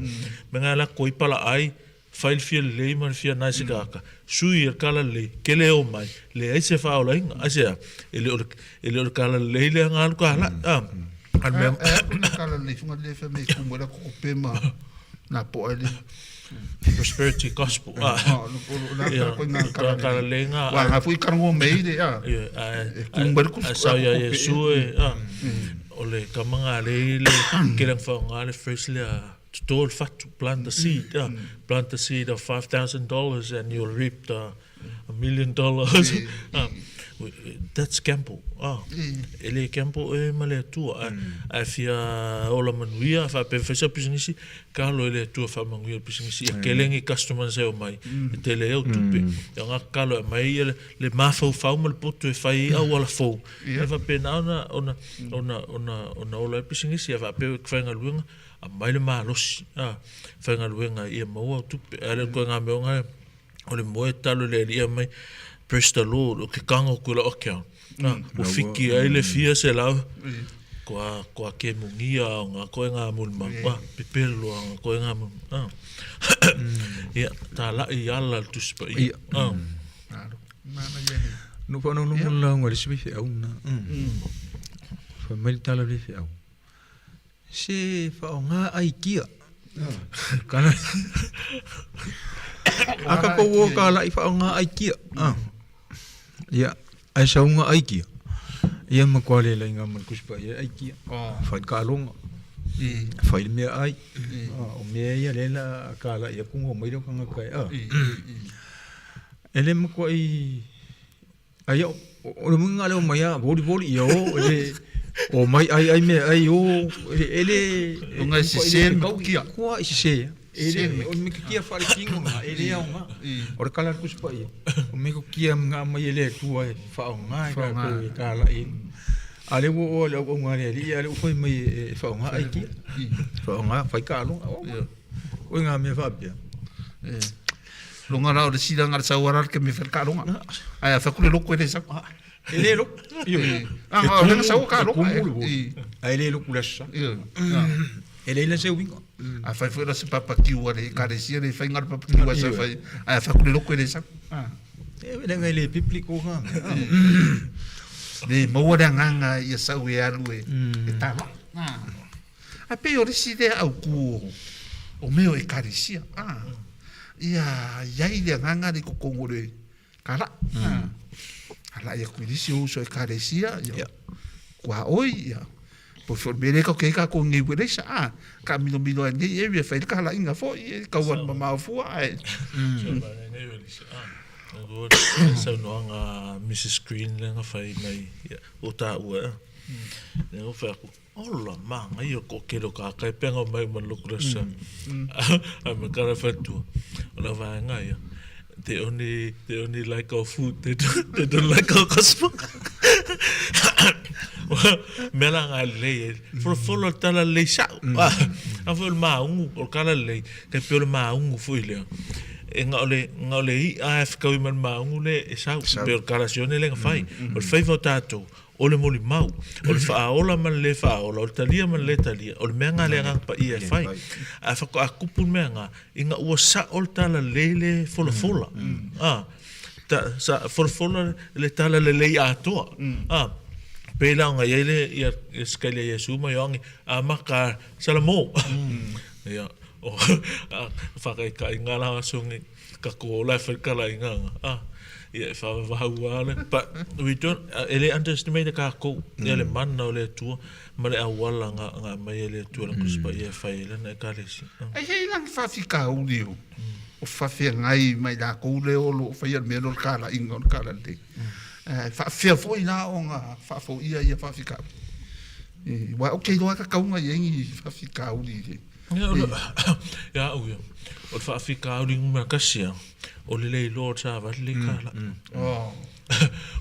Mea na e alu atu ai palaai, fai le fia lelei ma le fia nai se tagata, sui e le tala lelei, kele e omai, leai se faaolaina. Aisea? E le o le, e le o le tala lelei lea na alu talai. A, a le mea... E a na tala lelei funga le fai mai kumu e la koko ma na po ai le prosperity gospel. Ah, la tala lelei nga. Wa nga fui karango mei le a. E kumu e le kusu. Sau ia Iesu e, a, o le tama nga le le kele ang whaonga le phrase lea Toto le fatu, plant the seed, plant the seed of $5,000 and you'll reap the a million dollars. That's gamble. E le gamble e ma le Atua. Ae fia ola manuia, faapea fai sau pisinisi, kalo e le Atua faamanuia le pisinisi. Ia kele ni customers e omai, e tele ai au tupe. Ia nga kalo e aumai ia le mafaufau ma le poto e fai ai auala fou. E faapena ona, ona, ona, ona, ona ola ai le pisinisi. Ia faapea e faigaluega, Aumai le malosi, a, faigaluega ia maua au tupe. Ae le koe ngā mea o ngā, o le moe talo le alii mai, praise the Lord, o ke kago ku lau account. A, ua fiki ai le fia se lau, kua, kua ke mugia o ngā koe ngā muli mau, a, pepelo loa ngā koe ngā muli mau. A, ia, tā lai ala le Tusi Paia. A. No whanau no lauga le si feau na. Whai mai le tala le feau. Se whaonga ai kia. Kana. Aka ko wo ka lai whaonga ai kia. Ah. Ia, ai saunga ai kia. Ia ma kwa le lai ngā man kuspa ia ai kia. Whai ka longa. Whai mea ai. O mea ia le la ka lai ia kungo mai ro kanga kai. Ah. Ele ma kwa i Ai o le muinga lea o mai a volivoli ia o ele o mai ai ai mea ai o ele ele O ngai sese me kukia. Kua i sese ele o me kukia whare kingo nga ele au nga. O le kala kusi pa ia. O me kukia nga mai ele tua e whao nga e ka ko e ka la i. A le wo o le au nga le li a le ufai mai e whao nga ai kia. Whao nga whai ka alo. O nga mea whapea. Longa la o le sila nga le sau ara ke me fel ka longa. Ai a fa kule loko ele sau. E le loko. Io. Ah, o le sau ka longa. Ai le loko le sa. E le ila se uinga. A fai foi la se papa kiwa le ka le sia le fai nga le papa kiwa sa fai. Ai a fa kule loko ele sau. E le ngai le biblico ka. Le maua le agaga ia sau e alu e e tala. Ae pei o le isi lea aukū o mea o Ekalesia, ā, ia i ai le agaga lea i totonu o le kalaʻi, ā, kalaʻi atu i le isi o uso Ekalesia, ia, kuaʻoi, ia, Po foi le mea lea tatou te i ai tatou i Niu Eleisa a, taamilomilo ai i lenei area e fai ai le talaiga foi e tau alu mamao fua ae. Saunoaga a Mrs Green lea na fai mai ua taua ea. Lea ua fai atu, ola manaia o le toatele o tagata e pei ona omai uma i le lotu i le Aso Sa. Ae ma tala fai atu, o le vaega ia, they only, they only like our food, they don't, they don't like our gospel. Mea la nga lelei e, folofolo le tala lelei sa'o. A foi o le maugu, o le tala lelei, tai pei o le maugu foi lea. E na o le, na o le i'a e fetaui ma le maugu le e sau, pei o le tala sione lea na fai. O le faiva o tatou, o le molimau, o le faaola ma le lē faaola, o le talia ma le lē talia, o le mea lena a le Agaga Paia e fai. Ae faatoa tupu le mea lena, ina ua sao le talalelei le folafola, a, ta, sa, folafola le talalelei atoa, a, pei la ona i ai le, ia, ia sikaili a Iesu ma Ioane, amata Salamo. Ia, o, a, faataitaiga la aso nei. Tatou ola e fai talaiga aga a ia e faavavau lava le but we don't e le underestimate e tatou ia le mana o le Atua ma le auala na na aumai e le Atua lana Tusi Paia e fai ai lana Ekalesia. Ai hei la ni faafitauli o o faafeagai ma i latou lea o lo o faia le mea lea o le talaiga o le talalelei. Ae faafefea foi la ona faafoia ia faafitauli? Aua ou te iloa lava e tatau ona i ai ni faafitauli i le Ia au ia, o le faafitauli numera tasi lava, o le le iloa o le savali le tala.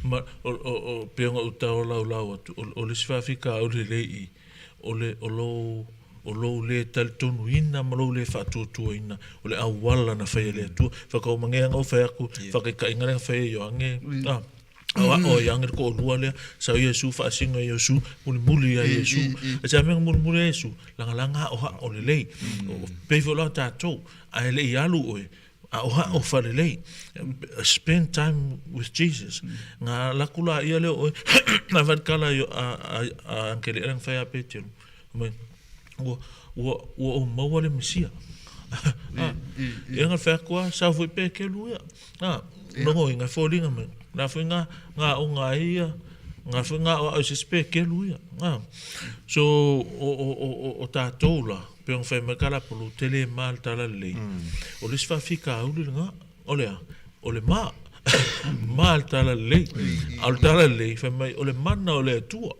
Ma o pei ona ou tau laulau atu, o le isi faafitauli lea i i, o le o lou o lou le talitonuina ma lou le faatuatuaina o le auala na faia e le Atua. Faataumaneaga na ou fai atu, faataitaiga lea na fai e Ioane, O ia le toalua lea, sau Iesu faasino e Iesu, mulimuli ia Iesu. E se mea mulimuli ia Iesu, lagalaga aoao lelei. Pei foi la o tatou, ae le i alu oe, aoao faalelei. Spend time with Jesus. Na alu atu laia lea o oe, na fai le tala a Aukele'e lea na fai ia Peteru, fai mai, ua, ua, ua ou maua le Mesia. Ia na fai atu lava, sau foi Peteru ia. A, logoina, e foliga mai, la foi nga, nga aoga ai ia, nga foi nga aoao i se isi pekelu ia. A, so, o, o, o, o, o tatou la, pei ona fai mai Kalapolu, tele ma le talalelei. O le isi faafitauli lena, o le a? O le ma. Ma le talalelei. A o le talalelei, fai mai, o le mana o le Atua.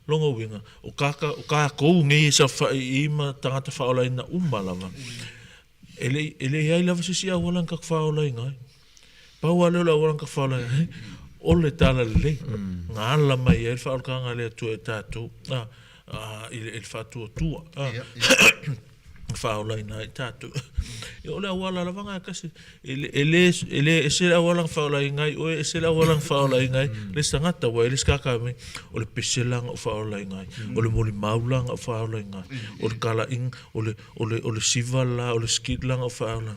Lona uiga, o kaka, o tatou nei e saofai i i ma tagata faaolaina uma lava, E le, e le i ai lava se isi auala na tatou faaolaina ai. Pau lava lea o le auala na tatou faaolaina ai, o le talalelei. Na ala mai ai le faaolataga a le Atua i tatou, a, a, i le, i le faatuatua, a, na faaolaina ai tatou. Ia, o le auala lava lena e tasi. E le, e le, e le ese le auala na faaolaina ai oe, ese le auala na faaolaina ai le isi tagata, aua e le isi tagata mai, o le pese la na ou faaolaina ai, o le molimau la na ou faaolaina ai, o le talaiga, o le, O le, o le siva la, o le skit la na whaola.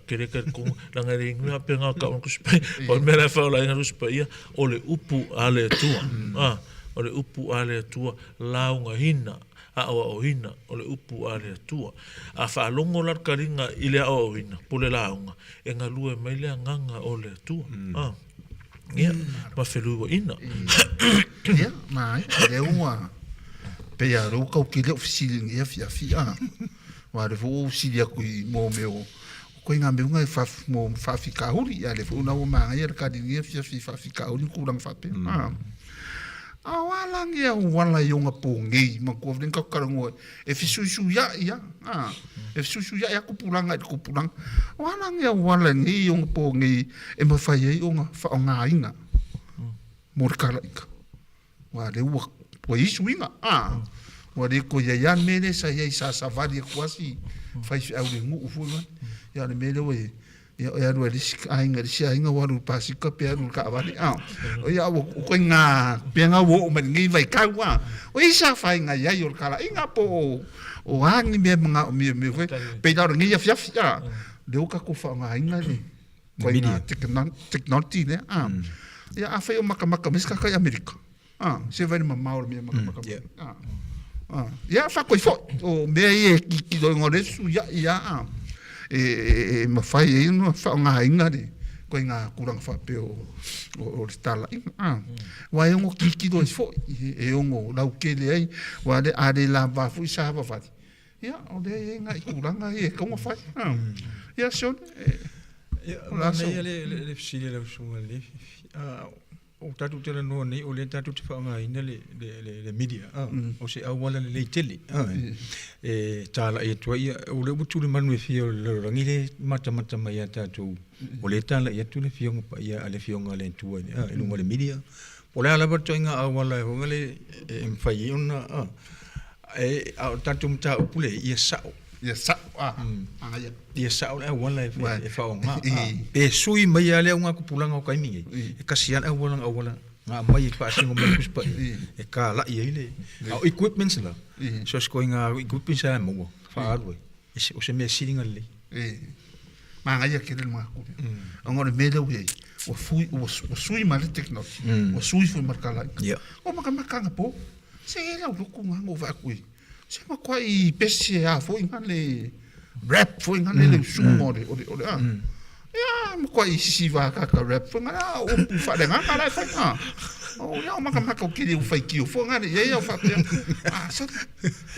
Ke le talitonu, leaga e le inu a pena ka ona Tusi Paia. O le mea la e whaola ai na Tusi Paia, o le upu a le Atua. Ah, o le upu a le Atua, laugaina, aoaoina, o le upu a le Atua. A faalogo la le taliga i le aoaoina, po o le lauga, e galue mai le agaga o le Atua. Ah. Ia, ma feluiuaina. Ia, ma ai, lea ua pei lava o lea ua tau tele ou fesili i lenei afiafi a. Aua o lea foi ua ou fesili atu i mō mea o ituaiga mea uma e mō faafitauli, a o lea foi la ua manaia le tali i lenei afiafi i faafitauli ma tulaga faapea. A. A o a la ni auala i onapō nei, manatua lea na tatou talanoa e fesuisuia'i lava, a, e fesuisuia'i lava tupulaga i le tupulaga. O a la ni auala i nei onapō nei e mafai ai ona faaaogaina mo le talaiga? Aua o lea ua ua i ai suiga, a, ua le toe i ai lava le mea lea sa i ai sa savali atu lava si faifeau i le nuu foi lea. Ia o le mea lea ua i ai, Ia e alu ai le isi aiga i le isi aiga ua alu i le pasika pe alu i le taavale a. Ia ua ituaiga mea ua oo mai lenei vaitau a. O i sa afaina i ai o le talaiga po o a ni mea e manaomia foi. Pei la o lenei afiafi a, lea ua tatou faaaogaina le ituaiga technology lea a. Ia afai o matamata mai se tagata i Amerika, a, se vaai i le mamao o le mea e matamata mai ai a. Ia faatoi foi, o mea ia e tilotilo ai o lea e fesuiai lava a, e mafai ai ona faaaogaina le. Koe ngā tulaga faapea o, o, o le talaiga. Ah. Aua e ono tilotilo ai foi, e ono lautele ai, aua le, a le lavava foi sa savavali, ia, o lea e i ai nai tulaga ia e tatau ona fai. Ah. Ia, Sione, e, Ia, o le a manaia le, le, le fesili a lau susuga i le Fifi. Ah, o tatou talanoa nei, o lea tatou te faaaogaina le, le, le, le media, ah, o se auala lelei tele, ah, e talai atu ai, ia, o lea ua tulimanu e fia o le lalolagi lea e matamata mai ia tatou, o lea e talai atu le Afioga Paia a le Afioga a le Atua i, ah, i luga o le media. Po o le a lava le ituaiga auala e foi lea e mafai ai ona, ah, e, a o le tatou mataupu lea, ia sao. Ia sao, ah, agaia. Ia sao le auala e, e faaaoga. Pe sui mai lava le augatupulaga o taimi nei, e tasi lava le auala na auala na aumai e faasino mai le Tusi Paia e talai ai le. A o equipments la, so se ituaiga equipments lava e maua, faaalu ai, o se mea sili ona lelei. Manaia tele le manatu lea. Ona o le mea lea ua i ai, ua fui, ua sui ma le technology, ua sui foi ma le talaiga. O matamata anapo, se e lau lotu na na ou vaai atu i ai, Se matuai pese a foi na le rap foi na le le usuga o le o le o le a. Ia matuai sisiva akaka rap foi na a upu faaleagaga la e fai a. O ia o matamata o kili u faitio foi na le ia ia o faapea a sole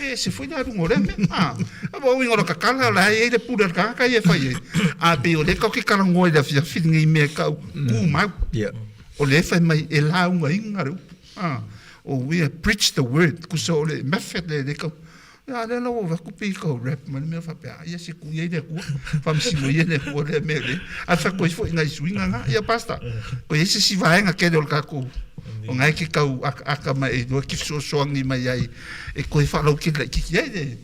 e ese foi le aluga o lea mea a. A o uiga o le tatala o la e i ai le pule a le tagata ia e fai ai. A pei o lea tatou te talanoa i le afiafi lenei i mea e tau tumau. O lea e fai mai e laugaina le upu. Ah, oh, we have preached the word, tusa o le method lea e le tau, a lea la ua avatu pei tau rap mai le mea faapea, ia se tuu i ai le Atua, faamasino ia le Atua lea mea lea. Ae fai atu ai foi nai suiga na, ia Pastor, ua i ai se isi vaega tele o le tatou, o na e te tau akaaka mai e iloa e te fesoasoani mai ai e toe faalautele laitiiti ai le,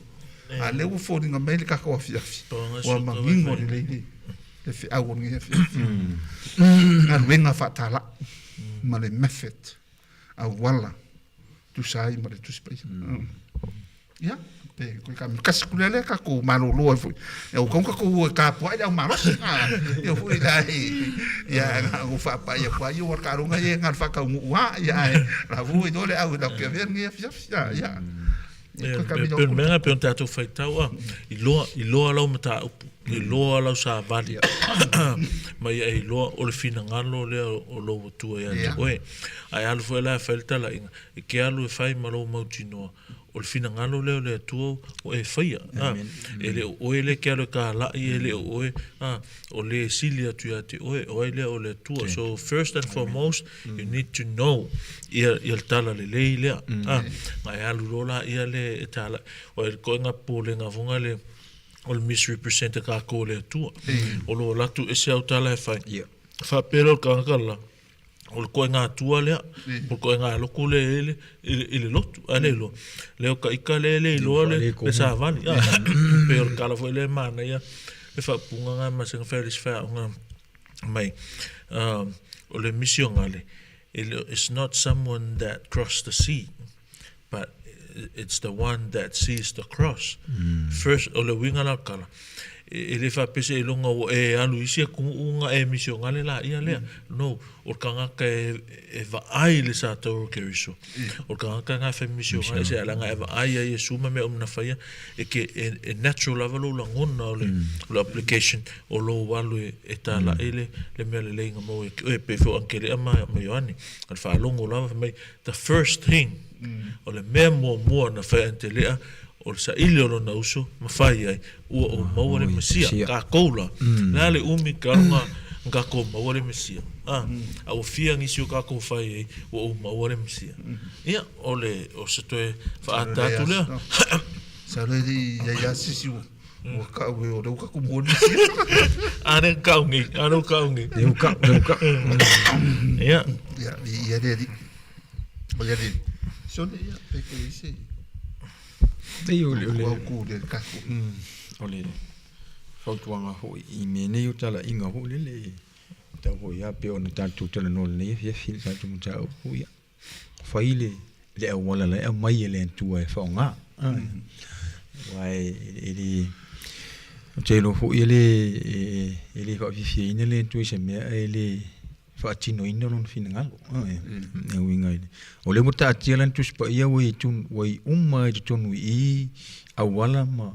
a lea ua foliga mai le tatou afiafi, ua manino lelei le, le feau o lenei afiafi. Galuega faatalai ma le method auala tusa ai ma le Tusi Paia. Ia, pe koe ka kasi kule lea tatou malolo ai foi. Ia ua tau tatou o e tapuai le au malosi. Ia foi la ia na o faapai atu ai ua taaloga ia na le faataunuu lava ia ae la foi iloa le au e latou te avea lenei afiafi. Ia. Pei o le mea lena pei ona tatou faitau a, iloa, iloa lau mataupu, iloa lau savali, ma ia e iloa o le finagalo lea o lou Atua ia te oe. Ae alu foi la e fai le talaiga, e te alu e fai ma lou mautinoa, o le finagalo lea o le Atua ua e faia. E le o oe lea e te alu e talai, e le o oe, o le e sili atu ia te oe, o ai lea o le Atua. So first and foremost, you need to know ia, ia le tala lelei lea. Mm. Ah, na e alu loa la ia le e tala, o e koe ngā polenga fonga le, o le misrepresent e kākou le Atua. O lo latu e se au tala e whai. Yeah. Whapera o kangaka la, o le koe ngā tua lea, o le koe ngā loko le i le, i le, i le lotu, a le loa. Le o ka ika le le i loa le, le savali. Ah, pe o le kala foi le mana ia, le whaapunga ngā masenga whai le si whai mai, o le misionale, it's not someone that crossed the sea, but it's the one that sees the cross. First, o le uiga la o le tala, e le faapea se iloga ua e alu i isi atunuu ona e misionale laia lea. No, o le tagata e vaai i le sa tau o Keriso. O le tagata lena e fai misionale, se leaga e vaai ia Iesu ma mea uma na faia, e ke, e, e natural lava lou lagona o le, o le application o lou alu e, e talai le, le mea lelei na maua ia te oe. E pei foi o Akelea ma, ma Ioane, o le faalogo lava fai mai, the first thing, o le mea muamua na fai e Akelea, o le saili o lona uso ma fai ai, ua ou maua le Mesia. Kākou la, le a le umi ke alo na kākou maua le Mesia. A, a ua fia nisi o kākou fai ai, ua ou maua le Mesia. Ia, o le, o se toe faaata atu lea. Sa le i ia ia sisi ua ua kau e o le uka kumu o le Mesia. Ane kau ngi, ane kau ngi. Le uka, le uka. Ia. Ia, ia le ali. O le ali. So le ia, pe ko isi. Nei o le, o le, Au ku le kaku. o le fautuaga foi i mea nei o talaiga foi lele e tau foi lava pei ona tatou talanoa i lenei afiafi i le tatou mataupu, ia, fai le, le auala la e aumai e le Atua e faaaoga. Aua e, e le, ou te iloa foi e le, e, e le faafiafiaina le Atua i se mea ae le faatinoina lona finagalo. E uiga i le, o lea ua taatia lana Tusi Paia ua i tonu, ua i uma i totonu i i auala ma,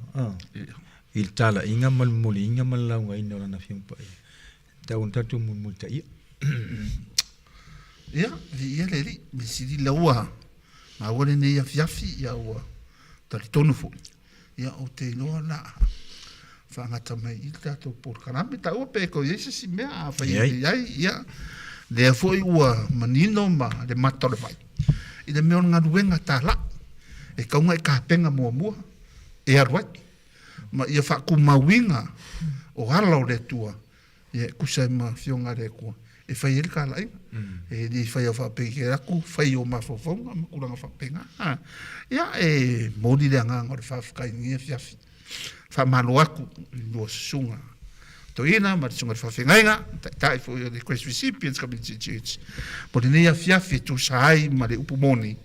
i le talaiga ma le momoliina ma le laugaina o lana Afioga Paia. Tau ona tatou mulimulitaia. Ia, viia le Alii, mea sili la ua maua lenei afiafi, ia ua talitonu foi, ia ou te iloa o le a faagata mai i i le tatou polokalame. Taua pe toe i ai se isi mea, afai e i ai, ia, lea foi ua manino ma le mata o le vai i le mea o le galuega talai, e tatau ona e tapena muamua e alu ai, ma ia faatumauina o ala o le Atua ia e tusa ai ma Afioga a le Atua e fai ai le talaiga. E le faia faapea e atu fai o mafaufauga ma tulaga faapena. Ia e momoli le agaga o le faafetai i lenei afiafi. Faamalo atu i lua susuga toeaina ma le susuga i le faafeagaiga, taitai foi o le Grace Recipients Community Church mo lenei afiafi e tusa ai ma le upu moni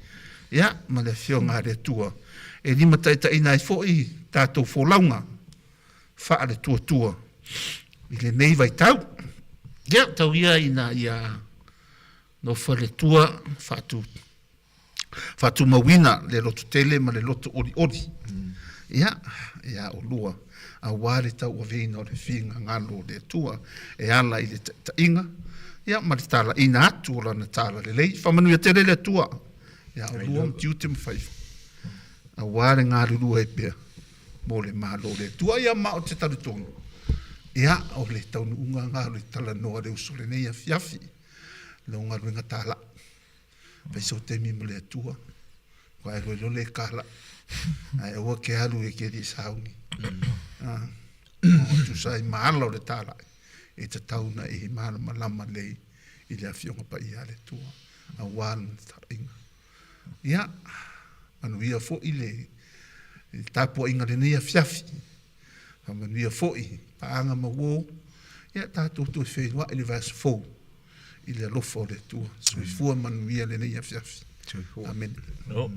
ia ma le Afioga a le Atua e limataitaiina ai foi tatou folauga faale-tuatua i lenei vaitau. Ia, tau ia ina ia nofo le Atua faatu, faatumauina le lototele ma le loto olioli. Ia, ia oulua, aua le tauaveina o le finagalo o le Atua e ala i le taitaiga, ia, ma le talaiina atu o Lana talalelei. Faamanuia tele le Atua ia oulua ma tiute ma faiva, aua le galulue ai pea mo le Malo o le Atua. Ia ma ou te talitonu, ia, o le taunuuga lena o le talanoa a le uso i lenei afiafi, lau galuega talai. Fai sou taimi ma le Atua, aua e alu ai loa le talai, ae aua e te alu e te le i sauni. Ah, o tusa ai ma ala o le talai, e tatau ona e malamalama lelei i le Afioga Paia a le Atua, aua lana talaiga. Ia, manuia foi le tapuaiga lenei afiafi. Faamanuia foi paaga ma uo. Ia, tatou toe feiloai le vaiaso fou i le alofa o le Atua. Soifua manuia lenei afiafi. Amene. No.